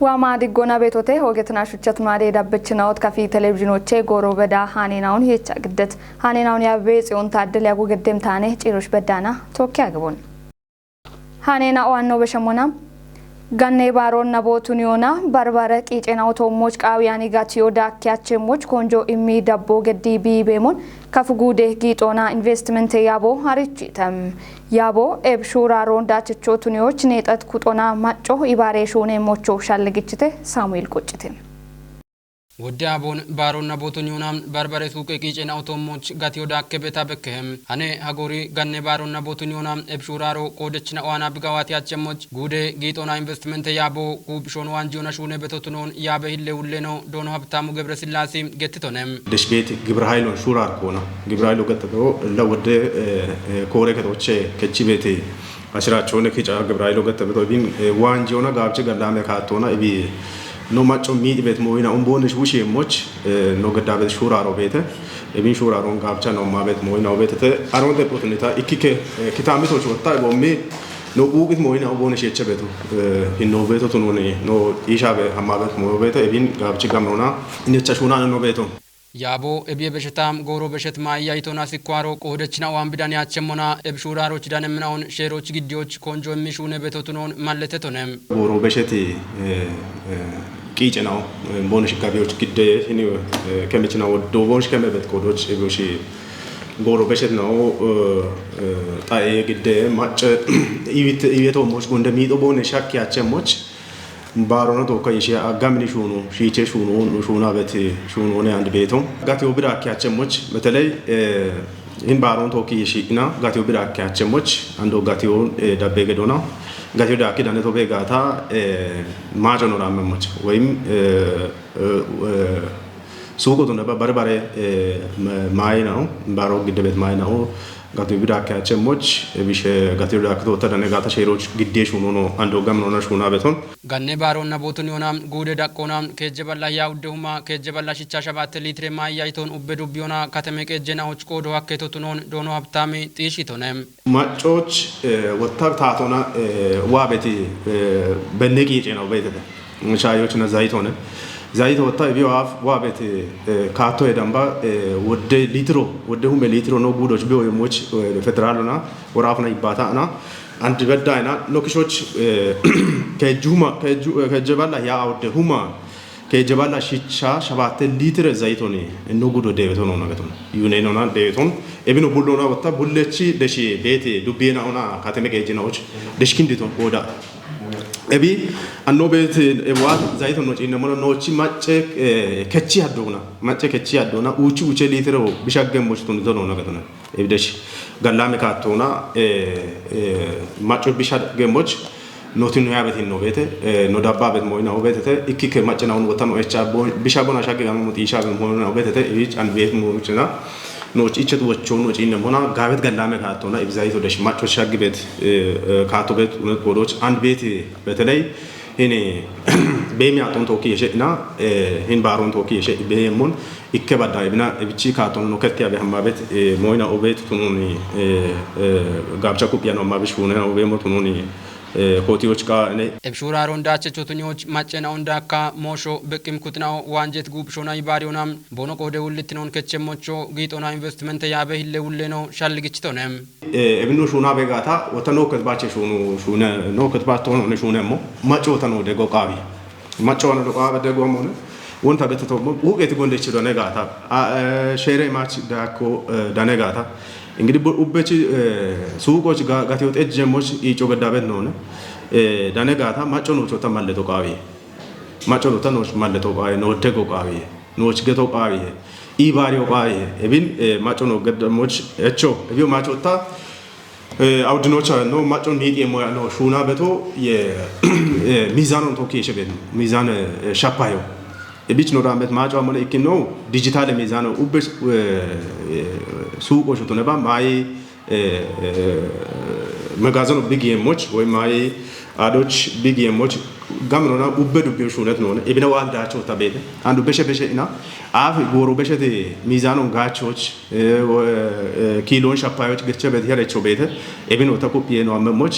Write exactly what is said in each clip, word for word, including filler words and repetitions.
ዋማ ድጎና ቤቶቴ ሆገትና ሹቸት ማዴ ዳበችናዎት ከፊ ቴሌቪዥኖቼ ጎሮ በዳ ሃኔናውን የቻ ግደት ሃኔናውን ያቤ ጽዮን ታደል ያጎ ገደም ታኔ ጪሮሽ በዳና ቶኪ አግቦን። ሃኔና ዋኖ በሸሞና ገኔ ባሮን ነቦቱን ዮና በርበረ ቂጬና ኦቶሞች ቃውያኒ ጋትዮ ዳኪያቼሞች ኮንጆ እሚ ደቦ ገዲ ቢቤሞን ከፍጉዴ ጊጦና ኢንቨስትመንት ያቦ አሪቺተም። ያቦ ኤብ ሹራሮን ዳችቾ ቱኒዎች ኔጠት ኩጦና ማጮ ኢባሬ ሹኔ ሞቾ ሻልግችቴ ሳሙኤል ቁጭቴ። ወዲ አቦን ባሮና ቦቶን ዮና በርበሬ ሱቅ ቂጬና ኦቶሞች ጋትዮ ዳከ ቤታ በከህም። አኔ ሀጎሪ ገኔ ባሮና ቦቶን ዮና ኤብ ሹራሮ ቆደችና ዋና ብጋዋት ያቸሞች ጉዴ ጊጦና ኢንቨስትመንት ያቦ ጉብሾን ዋንጂዮና ሹኔ ቤቶቱኖን ያበ ህሌ ውሌ ነው ዶኖ ሀብታሙ ገብረ ስላሴ ገትቶነ። ደሽ ቤት ግብረ ኃይሎን ሹራር ኮና ግብረ ኃይሎ ገጠዶ ለወደ ኮሬ ከቶቼ ከቺ ቤት አሽራቸውን ኪጫ ግብረ ኃይሎ ገጠ ብቶ ቢን ዋንጂ ሆና ጋብች ገላመ ካቶና እቢ ኖ ማጮ ሚድ ቤት ሞይና ኡምቦንሽ ውሽ የሞች ኖ ገዳ ቤት ሹራሮ ቤተ እቢን ሹራሮን ጋብቻ ነው ማ ቤት ሞይና ቤተ ተ አሮን ተቆትንታ ኢኪከ ኪታሚቶች ወጣ ቦሚ ኖ ኡቅት ሞይና ኡምቦንሽ የቸ ቤቱ ሂኖ ቤቶ ቱኖኒ ኖ ኢሻ ቤ ሀማ ቤት ሞ ቤተ እቢን ጋብች ገምኖና እነቻ ሹና ኖ ቤቶ። ያቦ እብየ በሸታም ጎሮ በሸት ማያይቶና ሲኳሮ ቆደችና ዋን ብዳን ያቸሞና እብ ሹራሮች ዳነምናውን ሼሮች ግዲዎች ኮንጆ የሚሹነ ቤቶቱኖን ማለተቶነ። ጎሮ በሸት ቂጭ ነው። ቦንሽ ጋቢዎች ግደ ሂኒ ከመችና ወዶ ቦንሽ ከመበት ቆዶች እብዮሽ ጎሮ በሸት ነው። ጣኤ ግደ ማጨ ኢቤቶ ሞች ጎንደ ሚጦ ቦን ሻክ ያቸሞች ባሮነ ቶከ ይሼ አጋምኒ ሹኑ ሺቼ ሹኑ ሹና በት ሹኑ ሆነ አንድ ቤቶም ጋቴው ብዳ አኪያቸሞች በተለይ ይህን ባሮን ቶኪ ይሺና ጋቴው ብዳ አኪያቸሞች አንዶ ጋቴው ዳቤ ገዶና ጋቴው ዳኪ ዳነ ቶቤ ጋታ ማጮ ኖራ መሞች ወይም ሱቁ ቱነ በርበሬ ማይ ነው። ባሮ ግደ ቤት ማይ ነው። ጋቴው ብዳ አኪያቸሞች ብሼ ጋቴው ብዳ አኪቶ ተደነ ጋታ ሼሮች ግዴ ሹኑ ነው አንዶ ጋም ነው ሹና ቤቶም። ገኔ ባሮና ቦቱን ዮና ጉደ ዳቆና ከጀበላ ያውደ ሁማ ከጀበላ ሽቻ ሸባት ሊትሬ ማያይቶን ኡበ ዱብ ዮና ከተሜ ቀጀናዎች ቆዶ አከቶቱኖን ዶኖ ሀብታሜ ጢሺቶነ። ማጮች ወታ ታቶና ዋቤት በነቂ ጨናው ቤተተ ሻዮችና ዛይት ሆነ ዛይት ወታ ቢዮ አፍ ዋቤት ካቶ የደንባ ወደ ሊትሮ ወደ ሁመ ሊትሮ ነው ጉዶች ቢዮ የሞች ፌደራልና ወራፍና ይባታና አንድ በዳይና ኖክሾች ከጁማ ከጀባላ ያ አውደ ሁማ ከጀባላ ሽቻ ሸባተ ሊትረ ዘይቶኒ እኖ ጉዶ ደቤቶ ነው ነገቶ ዩኔኖና ደቤቶን ኤቢኖ ቡሎና ወታ ቡለቺ ደሺ ቤቴ ዱቤና ሆና ካተመ ገጅናዎች ደሽኪንዲቶን ኦዳ ኤቢ አኖ ቤት ኤዋት ዘይቶን ነው ጪነ ሞላ ኖቺ ማጨ ከቺ አዶና ማጨ ከቺ አዶና ኡቺ ኡቼ ሊትረ ቢሻገም ቦችቶን ዞኖ ነገቶና ኤብደሽ ገላሜ ካቶና ማጮ ቢሻ ገሞች ኖቲ ኖያ ቤት ነው ቤተ ኖ ዳባ ቤት ሞይና ቤተተ ኢኪ ከማጭናውን ወታ ነው ኤቻ ቢሻ ቦና ሻገ ጋሞ ጢሻ ቤት ሞይና ቤተተ ኢጭ አንድ ቤት ሞይና ኖች ኢቸት ወቾ ኖች ኢነ ሞና ጋቤት ገላሜ ካቶና ኢብዛይቶ ደሽ ማጮ ሻግ ቤት ካቶ ቤት ፖዶች አንድ ቤት በተለይ ሂኒ ቤሚ አጦን ቶኪ የሸጥና ሂን ባሮን ቶኪ የሸጥ ቤሞን ኢከ ባዳ ኢብና ኢብቺ ካቶን ነው ከቲያ ቤ ሀማ ቤት ሞይና ኦቤት ቱኑኒ ጋብቻ ኩጵያ ነው ሀማ ብሽ ሆነ ኦቤሞ ቱኑኒ ኮቲዎች ቃ እኔ ኤብሹራሮ እንዳቸ ቾቱኞች ማጨናው እንዳካ ሞሾ ብቅም ኩትናው ዋንጀት ጉብ ሾና ይባሪዮና ቦኖ ቆደ ውልትኖን ከቸሞቾ ጊጦና ኢንቨስትመንት ያበ ሂለ ውሌ ነው ሻልግችቶነ። ኤብኖ ሹና ቤጋታ ወተኖ ከትባቸ ሹኑ ሹነ ኖ ከትባቸ ሆኖ ሹነ ሞ ማጭ ወተኖ ደጎ ቃቢ ማጭ ወነ ደጎ ቃቢ ደጎ ሞነ ወንታ በተቶ ሞ ውቅ የትጎንደች ደነ ጋታ ሼሬ ማች ዳኮ ደነ ጋታ እንግዲህ ኡበች ሱቆች ጋቴው ጠጅ ጀሞች ኢጮ ገዳበት ነሆነ ደነ ጋታ ማጭ ኖች ወተ ማለቶ ቃቢ ማጭ ወተ ኖች ማለቶ ቃቢ ነው ደጎ ቃቢ ኖች ገቶ ቃቢ ኢባሪዮ ቃቢ ኤቢን ማጮ ነው ገደሞች እቾ ኤቢዮ ማጮታ አውድኖቻ ነው ማጮን ሚጥ የሞያ ነው ሹና በቶ የሚዛኖን ቶኪ የሸቤት ነው ሚዛን ሻፓዮ ኤቢች ነው ዳመት ማጮ አመነ ኢኪ ነው ዲጂታል ሚዛኖ ኡበ ሱቆ ሹቱ ነባ ማይ መጋዘኖ ቢግ የሞች ወይ ማይ አዶች ቢግ የሞች ጋምኖና ኡበ ዱቤው ሹነት ነው ኤቢነ ዋልዳቸው ተቤት አንዱ በሸ በሸ እና አፍ ጎሮ በሸት ሚዛኖን ጋቾች ኪሎን ሸፓዮች ግርቸ በትሄረቸው ቤተ ኤቢን ወተኩፕ የነው አመሞች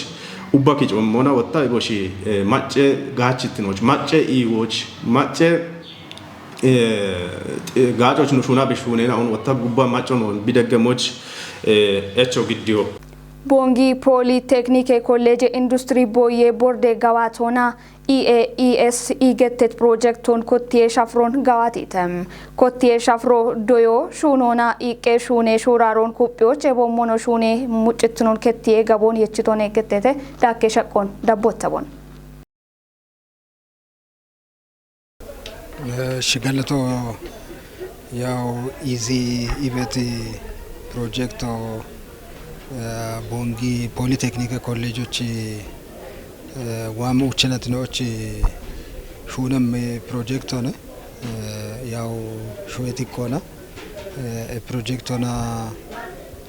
Ubba kicommona wotta iboshi, eh, macce gaachittinoch, macce iiwoch, macce, eh, gaacoch nu shuna bishunena on wotta gubba macco non bideggemoch, eh, echo giddiyo. Boongi Pooliteknike Kolleeje Industiri Booyye Borde Gawaatoona E A E S I gettet pirojektoon kottiye shafroon gawaatiite. Kottiye shafro doyo shuunoona iiqqe shuune shuuraaroon kuphiyooche boommono shuune muccitinoon kettiye gaboon yechitoone gettete daakke shaqqoon dabboottabon. Eshi galato yaw izi ibet pirojekto, eh, Boongi Pooliteknike Kolleejochi, eh, waama uchenatinochi shuunem pirojektone, eh, yaw shuwetikkona, eh, e pirojektona,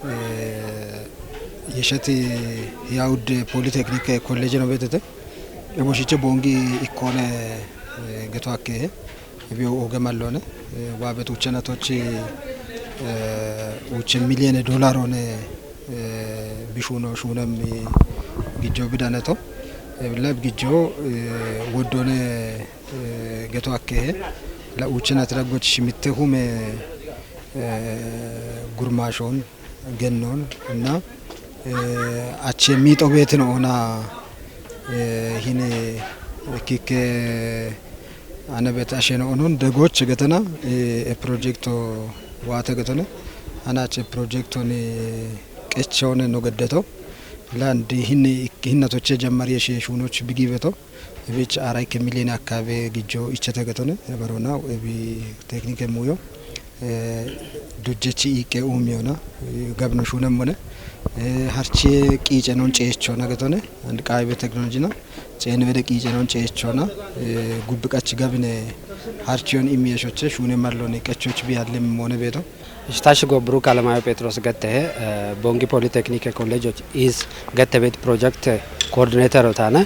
eh, yesheti yawudde Pooliteknike Kolleejeno beetete, e boshiche Boongi ikkone, eh, geto akke, ebi oge mallone, eh, waabet uchenatochi, eh, uche miliyone dolarone, eh, bishuno shuunem gijjo bidaneto, eh, lab gijjo, eh, woddone, eh, geto akkehe, la uchenat raggoch shimitte hume, eh, gurmashon, gennon, na, eh, ache miixo beetino ona, eh, hine kikke anabet asheno onon degoch getena, eh, e pirojektoo waate getone, ana ache pirojektoni qechone no geddeto, la andi hine ik-, hinatoche jemmari eshe shuunoch bigibeto, ebich aray ke miliyone akkabe gijjo ichete getone, ebarona, ebi teknike muuyo, eh, dujjechi iiqqe uumiyona, eh, gabno shuunemmone, eh, harche qiicenon ceechona getone, and qaybe teknolojina, ceen wede qiicenon ceechona, eh, gubbi qach gabine harchiyon imiyeshoche shuune malloni qechoch bi hallim moone beeto. Istashi Gobru Kalamayo Petros gettehe, eh, Boongi Pooliteknike Kolleejoch is gette beet pirojekte koordineetero taane.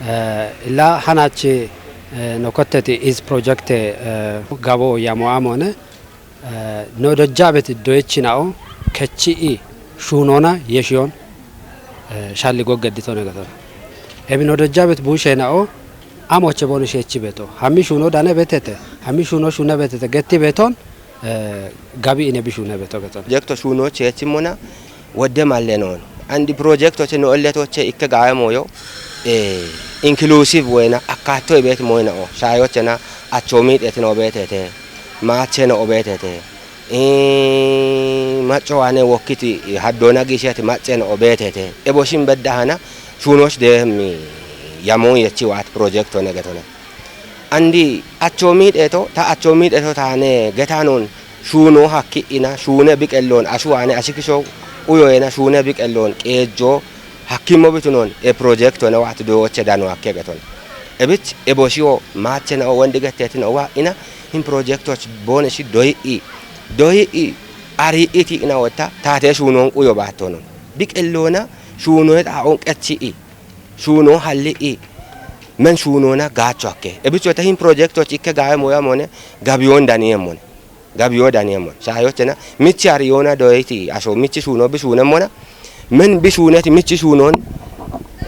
Eh, illa hanachi, eh, no kotteti is pirojekte, eh, gabo yamo amone, eh, no dojjabeti doyechinao kechi i shuunona yeshiyon, eh, shalli goggedditone getone. Ebi no dojjabet buushenao amoche bonu shechi beto. Hammi shuuno dane betete, hammi shuuno shuune betete, getti beton, eh, gabi ine bishuune beto getone. Jekto shuunoche yechimmona, wodde malle noon. Andi pirojektoche no olletoche ikke gaawe mooyo, eh, inclusive woyna akkaatto ibeet moyna o. Shaayochena achoomiidhetino obeetete. Maacheno obeetete. Eh, macco waane wokkiti haddoona giisheti macceno obeetete. Eboshin beddahana shuunoch deemmi yamoon yechi waat pirojekto ne getone. Andi achoomiidheto, ta achoomiidheto taane getanon shuuno hakki'ina, shuune biqelloon ashu waane ashikisho uyoyena shuune biqelloon qeejjo hakkimmo bitunon e pirojekto ne waat dooche dano hakke geton. Ebich eboshiyo maachena o wondi gettetin o waa'ina hin pirojektoch booneshi doyi'i, doyi'i ari'i'ti ina wotta taate shuunon quyo baattonon. Biqelloona shuunoye xaa'on qechi'i, shuunon halli'i, men shuunoona gaacho hakke. Ebich wotta hin pirojektoch ikke gaawe moya mone gabiyoon daniyemmone. Gabiyo daniyemmon. Shaayochena michi ariyoona doyiti asho michi shuuno bishuunemmona. Men bishuuneti michi shuunon,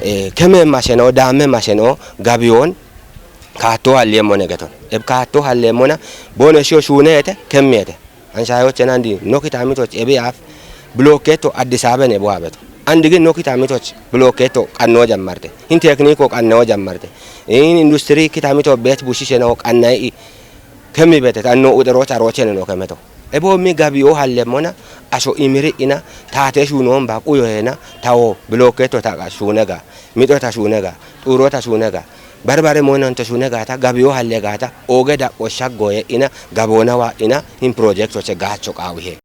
eh, keme masheno, daamme masheno, gabiyoon kaatto halliyemmone geton. Eb kaatto halliyemmona, boono shiyo shuunete, kemmiyete. An shaayochena andi no kitamitoch ebi af, bilokkeetto Addis Ababen ebo abeto. Andi gin no kitamitoch bilokkeetto qanno jammarte. Hin tekniko qanno jammarte. In industiri kitamito beet bushisheno qannayi kemmi betet anno uxeroch arochene no kemeto. Ebo mi gabiyo halliyemmona, asho imiri'ina, taate shuunon ba quyoyena, tawo, bilokkeetto taqa shuunega, mixo ta shuunega, xuuro ta shuunega, barbare moynon ta shuunega ta gabiyo halliye gaata, oge daqqo shaggoye ina, gaboona waa'ina, hin pirojektoche gaacho qaawihe.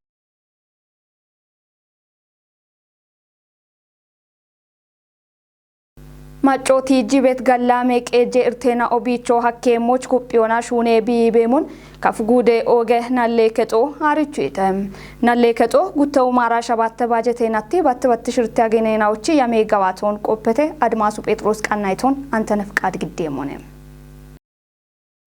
Maccooti jibet gallaame qeejje irteena obiicho hakkeemmoch kuphiyona shuune biibeemun kaf guude ooge nallee kexo haarichu yite. Nallee kexo guttewu maara shabatte baajeteenatti batti batti shirte ageneenawochi yamee gawaatoon qoppete Adimaasu Phexros qannayiton Antenef Qaadi giddeemmone.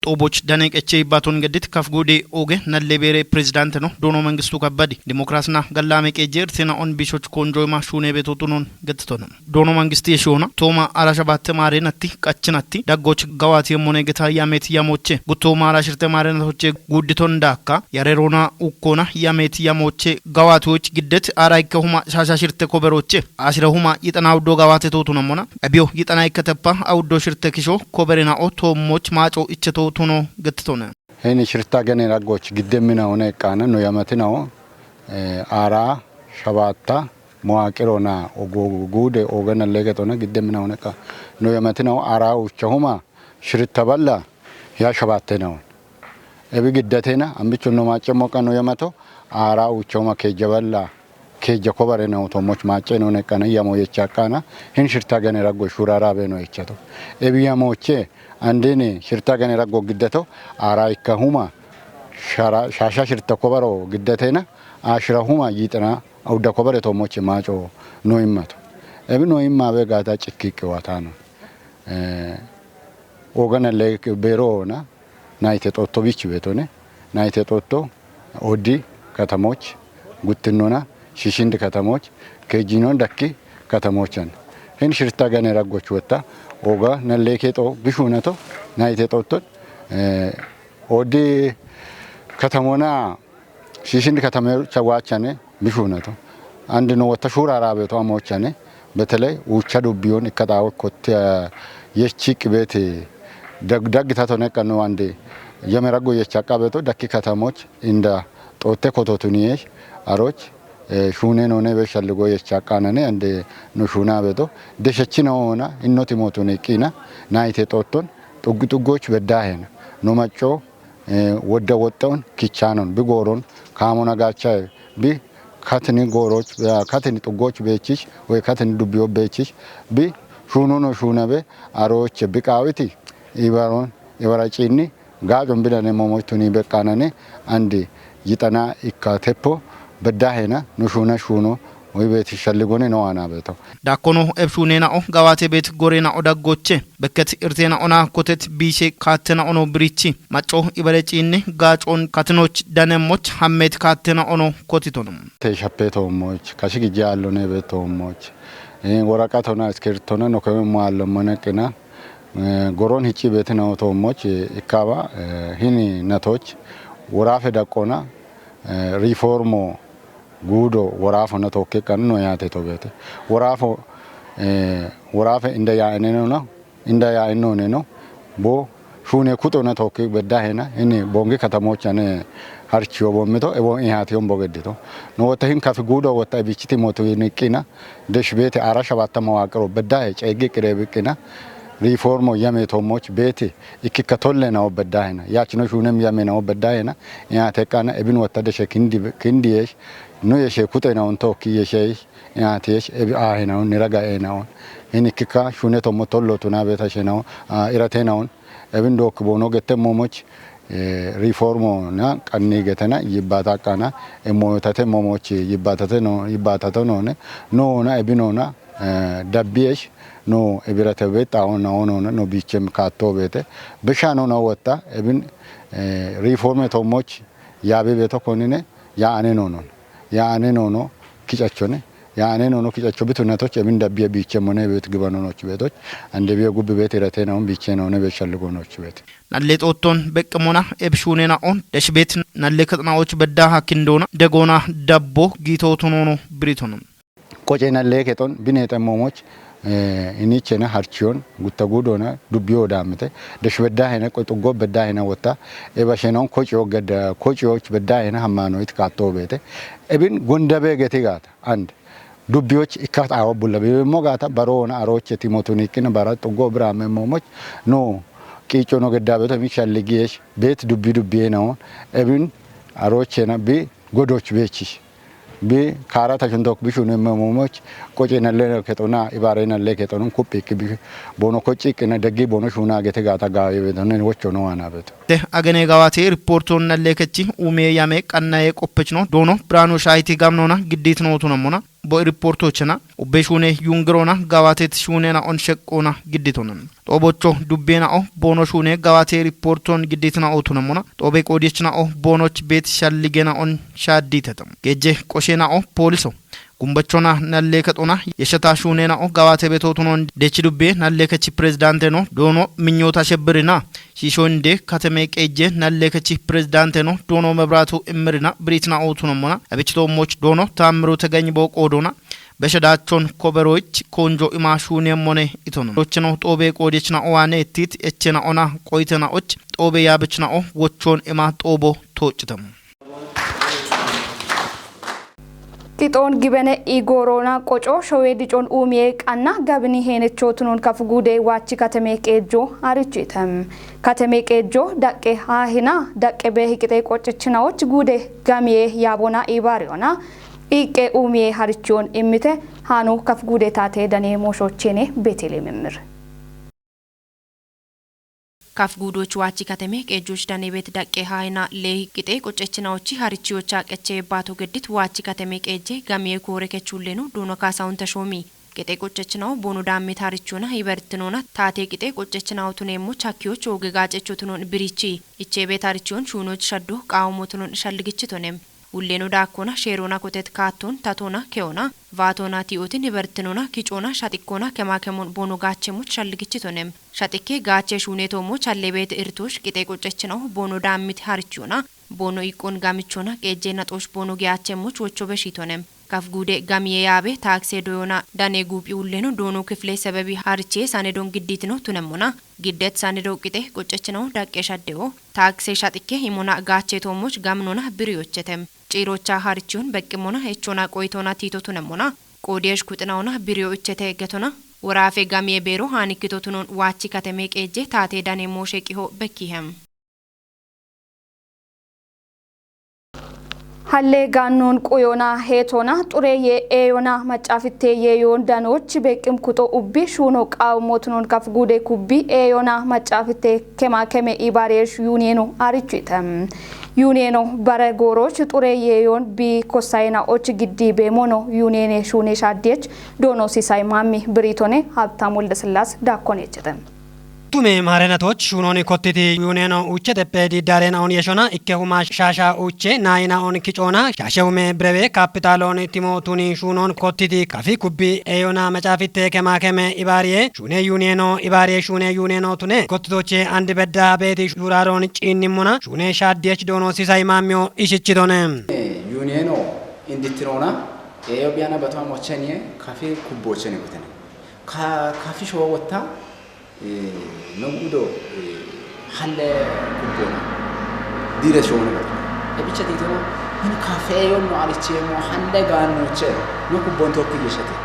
Xooboch dane qeche ibbaton geddit kaf gude oge nalle bere prezidanti no Doono Mangistu Kabbadi. Dimokiraasina gallaame qeje irtena on bishoch konjoyma shune beto tunon gettitona. Doono Mangisti yeshona tooma ara shabatte mare natti qachinatti daggoch gawati yemmone geta yamet yamoche. Gutto mara shirte mare natoche gudditon dakka yarerona ukkona yamet yamoche gawatoch giddet ara ikke huma shasha shirte koberoche. Ashira huma yitana uddo gawate totunamona. Abiyo yitana ikke teppa awuddo shirte kisho koberena o toommoch maaco icheto tuno gettitone. Heni shirta gene raggoch giddemmina one eqqana no yamatinawo, eh, ara shabatta mowaqirona ogo gude ogana legetona giddemmina one eqqa no yamatinawo ara ucha huma shirta balla ya shabatte nawon. Ebi giddatena ambicho no macce moqa no yamato ara ucha huma kejja balla kejja kobare na utomoch macce no neqqana yamo yecha qana hin shirta gene raggo shurara be no yechato. Ebi yamoche andene shirta gene raggo giddato ara ikka huma shara, shasha shirta kobaro giddatena ashira huma yitana awda kobare tomoche maco no immato. Ebi no imma be gata cikki watano. Eh, ogana le bero na Nayte Xotto bichi betone, Nayte Xotto, Oddi katamoch, Guttinnona, Shishindi katamoch, Kejinon dakki katamoch an. Hin shirta gane raggoch wotta, oga nalle kexo bishunato, Nayte Xotto, eh, Oddi katamona, Shishindi katamoch wachane, bishunato. Andi no wotta shura rabeto amochane, betele ucha dubbiyon ikkatawo kotte, eh, yechi qibete dag, dag tato nekka no andi yame raggo yecha qabeto dakki katamoch inda xotte kototuni yesh aroch, eh, shune no ne be shalligo yecha qanane ande no shuna beto. Deshechina ona innoti motuni qina, Nayte Xotton, xuggi xuggoch beddahena. No macco, eh, wodda woxxon kichanon, bi gooron, kaamona gacha, bi katini gooroch, eh, katini xuggoch beechich, woy katini dubbiyo beechich, bi shunono shunabe, aroche, bi qaawiti, ibaron, ibara cinni, gaacon bidane momoch tuni beqqanane, andi yixana ikka teppo, beddahena, no shuna shuno, woy beeti shalligone no ana beto. Dakkono ebshunena o gawate beet gorena o daggoche. Bekket irtena ona kotet bishe kattena ono birichi. Macco ibare cinni gaacon katinoch danemoch hammet kattena ono kotitono. Te shappe toommoch, kashi gijja allone be toommoch. Eh, woraqatona, iskirtona, no keme mo allomone qina. Eh, goron hicci betina toommoch, eh, ikkaba, eh, hini natoch, worafe daqqona, eh, riformo guudo worafo na tokke qan no yaate to beete. Worafo, eh, worafe inda ya eneno na, inda ya enno neno, bo shune kuto na tokke bedda hena, ini bongi katamocha ne harchiyo bommito, e bon ihati on bogeddito. No wotta hin kafi guudo wotta e bichiti moto niqqina, desh beete ara shabatta mawaqiro bedda he, ceeggi qire biqqina, riformo yame toommoch beete, ikkikka tolle na o bedda hena, yachino shunem yame na o bedda hena, ihate qana, ebin wotta deshe kindi, kindi yesh, no yeshe kute na on tokki yeshe yesh, ihate yesh, ebi a hena on, niraga e na on. Hin ikkikka shune tommo tollo tuna beta shena on, a, irate na on. Ebin dok bono gette momoch, eh, riformo na qanni getena yibbata qana, e moyotate momoch yibbatate no, yibbatate no ne, no na ebino na, eh, dabbi yesh, no ebirate beta on na ono na, no bichem katto bete. Beshano na wotta, ebin, eh, riforme tommoch, yabe beto konine, ya ane no non. Ya ane no no, kicachone. Ya ane no no, kicacho bitu natoch, ebin dabbiye biche mone bet gibano noch betoch. Ande biye gubbi bet irate na un biche no ne bet shalligo noch bet. Nalle Xotton beqqemona ebshunena on, desh bet nalle katna och bedda hakindona, degona dabbo gito tunono britono. Qoce nalle keton, bine temmomoch, eh, inichena harchiyon, gutta gudona, dubbiyo damete, desh bedda hena, qo xuggo bedda hena wotta, eba shenon kocio gedda, kocioch bedda hena hammano it katto bete. Ebin gonda be geti gata, and dubbiyoch ikkat awa bulla, bi mo gata, baro ona aroche timotuni ikkina bara xuggo bira memmomoch, no, qico no gedda beto, mi shalligiyesh, bet dubbi dubbiye na on, ebin arochena bi godoch bechish. Bi karata shundok bi shunu memmomoch, qoce nalle kexona, ibare nalle kexonun kuppi ki bi bono kocci qina deggi bono shuna gete gata gawe beto, nen wocho no wana beto. Te agene gawate riporton nalle kechi ume yame qannaye qoppechno Doono Birhanu Shahiti gamnona giddit no tunamona. bo riportochena ubbe shune yungirona gawateti shunena on sheqqona gidditona. Xoobocho dubbena'o boono shune gawate riporton gidditina'o tunemmona. Xoobe qoodiyechina'o boonoch beet shalligena on shaadditeta. Geejje qoshena'o pooliso. Gumbachona nalleekexona yeshata shunena'o gawate betotunon dechi dubbe nalleekechi pirezidaanteno doono minyoota shebbirina. Shiisho inde kateme qeejje nalleekechi pirezidaanteno doono mebraatu immirina biriitina'o tunemmona. Abichitoommoch doono taammiru tegeny boo qoodona. Beshadaachon koberoich konjo ima shuuneemmone itono. Rocheno xoobe qoodiyechina'o waane ettiit echena'ona qoyitena'och xoobe yaabichina'o wochon ima xoobo tooccitam. Qixoon gibene igoorona qoco showee dicon uumiyee qanna gabini heenechootunon kafuguude waachi kateme qeejjo harichitem. Kateme qeejjo daqqe haahina daqqe bee hiqixee qoccechinaoch guude gamiyee yaabona ibaariyona. Iqqe uumiyee harichiyon immite haanu kafuguude taate danee mooshocheene Beeteleem immir. Kaf guudoch waachi kateme qeejjoch danebet daqqe haayina lee hiqqixee qoccechinaochi harichiyocha qeche ebbaato geddit waachi kateme qeejje gamiye koore kechulleno duuno kaasaunta shoomi. Qexe qoccechinawo boono daammit harichiyona ibertinona taate qixe qoccechinawo tuneemmoch hakkiyoch ooge gaacecho tunon birichi. Icheebet harichiyon shuunoch shaddo qaawommo tunon shalligichitonem. Ulleno daakkona sheerona kotet kaatton tatona keyona vaatona ti'otin ibertinona kicona shaxikkona kemaakemon boono gaachemmoch shalligichitonem. Shaxikke gaache shuuneetoommoch hallebeet irtosh qixe qoccechinawo boono daammit harichiyona boono iqqon gamichona qeejjena xosh boono giyaachemmoch wocho beshitonem. Kaf guude gamiye yaabe taakse doyona dane guuphi ulleno doono kifile sebebi harichee sanedon gidditino tunemmona. Giddet sanedo qixe qoccechinawo daqqe shaddewo taakse shaxikke imona gaache toommoch gaminona biriyochetem. Ciirocha harichiyon beqqimona echona qoyitona tiito tunemmona. Qoodiyesh kuxinawona biriyo ichete getona. Woraafe gamiye beero haanikkito tunon waachi kateme qeejje taate dane mooshe qiho bekkihem. Halle gaannon quyona heetona xureye eeyona macaafitte yeeyoon danoch beqqim kuxo ubbi shuuno qaawummo tunon kaf guude kubbi eeyona macaafitte kema keme ibareesh yuniyeeno arichite. Yuniyeeno bare gooroch xure yeeyoon bi kossayena och giddi beemono yuniyeene shuune shaaddiyech doono sisay maammi biriitone Habtaam Woldesillaas daakkon echete. Tume maarenatoch shuunooni kottiti yuuneeno uche teppe diiddaareenaon yeshona ikke huma shaasha uche naayinaon kicoona shaashe hume birebe kaapitaaloon timo tuni shuunoon kottiti kafi kubbi eeyona macaafitte kemaakeme ibaariye shuune yuuneeno ibaariye shuune yuuneeno tune kottitoche andi bedda beeti shuuraaroon ciinnimmona shuune shaaddiyech doono sisay maammiyo ishichitone. Yuuneeno indittinoona eeyo biyana batowa mocheniye kafi kubboocheni kutene. Ka-, kafi shoo wotta Eh, no gudo, eh, halle kubbona. Dire showone gato. E bicha titona, hin kafeyon no arichemo halle gannoche. No kubbon tokki yeshete.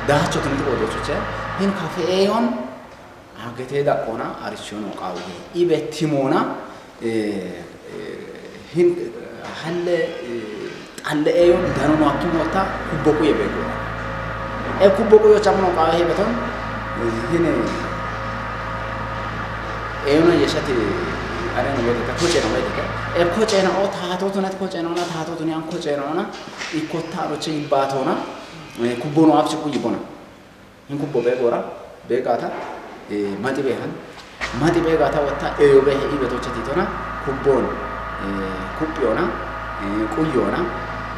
Dacho tun to do chuche. Hin kafeyon agete da kona arichono qawge. Ibe timona, eh, eh, hin, halle, eh, xalle eeyo dano no akkimoota kubbo quye beego. E kubbo quyo chamno qaawe hebeton, eh, hine eeyona yeshati arena wede ka koche na wede ka. E koche na o tato tunat koche na ona tato tuni an koche na ona ikkotta roche ibbatona, eh, kubbo no apsi kuyi bona. Hin kubbo beegoora, beegaata, eh, maxi beehan. Maxi beegaata wotta eeyo beehe iibetoche tiitona, kubboon, eh, kuphiyona, eh, quyyoona,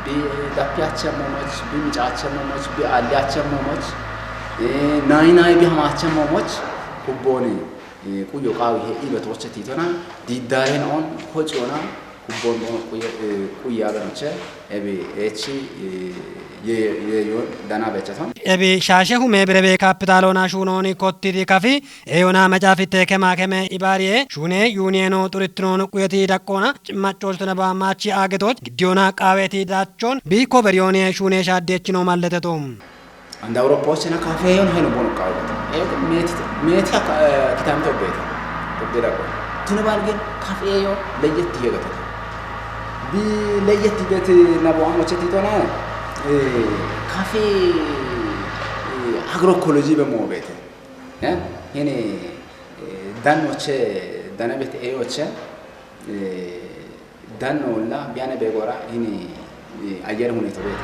bi dappiyache moomoch, bi micache moomoch, bi aalliyache moomoch, eh, nayi nayi bi hamache moomoch, kubboon, eh, quyyo qaawi he iibetoche tiitona, diiddaareen oon, hociyona, Kubbon bono quye, eh, quye aganoche, ebi echi, eh, ye, ye yon dana bechaton. Ebi shaashe hume birebe kaapitaalona shuunooni kottiti kafi, eeyona macaafitte kema keme ibaariye, shuune yuuniyeeno xurittinoon quyeti daqqoona, cimmachootona ba maachi aagetoch, giddiyona qaaweti daachon, bi koberiyooniye shuune shaaddeechino malleteto. Anda Awuroppawochena kafeyon heno bono qawwete. Ego meeti, meeti ak-, eh, kitamte obbeete. Obbe daggo. Tune bal gen kafeyo leyet diye gato. Bi leyet dibet nabo amoche titona, eh, kafe, eh, agroecology be mo beete. Eh, hene, eh, dan moche, dana bet eyoche, eh, Dan olla biyane beegora hini አየር ሁኔታ ቤት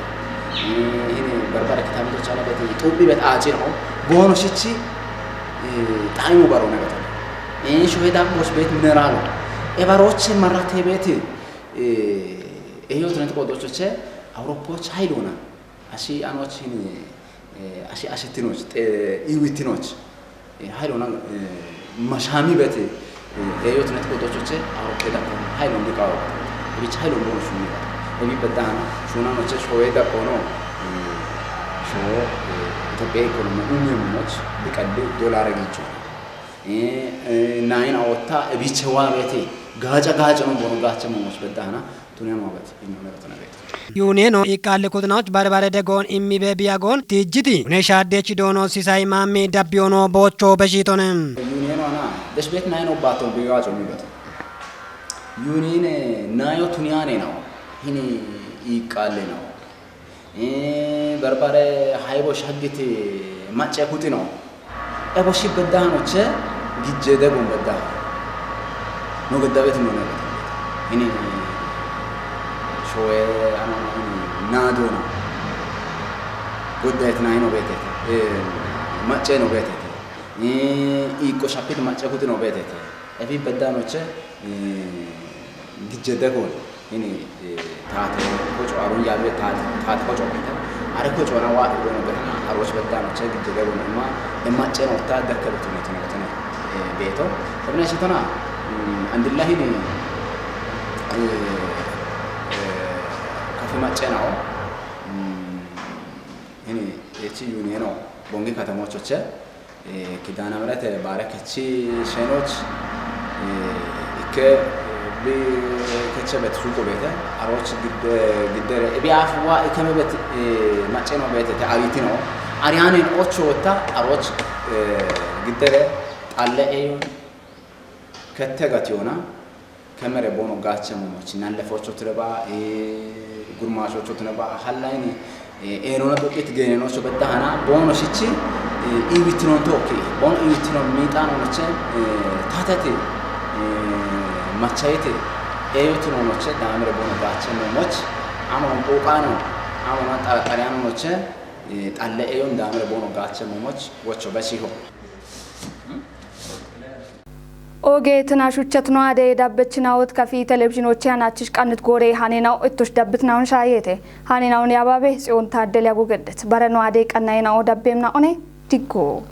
ይህን በርበረ ክታምቶች አለ ቤት ጡቢ ቤት አጭ ነው በሆኑ ሽቺ ጣይሙ በሮ ነገር ይህን ሹሄ ዳቦች ቤት ሚነራሉ ኤበሮች መራቴ ቤት ይህዮት ነት ቆዶቾቼ አውሮፖች ሀይል ሆና አሺ አኖች ይህን አሺ አሽትኖች ኢዊትኖች ሀይል ሆና መሻሚ በት የዮት ነት ቆጦቾቼ አውሮፓ ዳኮ ሀይል ወንድ ቃው ብቻ ሀይል ወንድ ሆኖ ሹሚ በት እቢ በዳን ሹና ኖቼ ሾዌ ዳኮ ነው ሾ ኢትዮጵያ ኢኮኖሚ ኡሚዮሞች ቢቀል ዶላር አግኝቸው ናይን አወታ እቢቸዋ ቤቴ ጋጨ ጋጨ ነው ቦኖ ጋቸ መሞች በዳና ቱኒያ ማበት ኢኖ ነገር ተነገ Yuuniyeeno iqqaalle kutinaoch baribare degoon immibe biyagoon tijjiti une shaaddeechi doono sisay maammi dabbiyoono boochoo beshiitone. Yuniyeno ana deshbet nayin obbato biyo aco mibato. Yuniyene nayo tuniyane nawo hini iqqaalle nawo. Barbare haybo shaggiti macce kutino. Ebo shi bedda hanoche gijje degon bedda. No gedda beti no ne beti. Ini showe ano ini nadona. Godda et naino betete. Macce no betete. Iko shapit macce kuti no betete. Efi bedda hanoche gijje degon. Ini taate koco arun yaabe taate taate koco bita are koco na wa idono berna aroch bedda no che gidde gabo no ma e macce no ta dakka betu no tene tene beto tene shi tona andillahi ni kafi macce na o ini echi yuniyeno bongi katamocho che Kidaana mirete baare kechi sheenoch ikke bi keche bet suuqo beete aroch giddere ebi afuwa ikkeme bet maceno beete te aritino ariyanen ocho wotta aroch giddere xalle eyon kette gatiyona Kemere bono gache momochi nalle focho tireba gurmashocho tireba hallayni enona tuqit geenenocho bedda hana bono shichi iwitinon tokki bono iwitinon miixano noche tatati machayete eyotino noche daamere bono gache momoch amon quqano amon xaraxariyano noche xalle eyon daamere bono gache momoch wocho besiho. Oge tena shuchat no ade dabbechinawot kafi televizhinoche anachich qannit gore hanenau ittush dabbitnaun shayete. Hanenaun yababe Tsiyon Taaddel yagugedet. Bare no ade qannayinau dabbemna one diggo.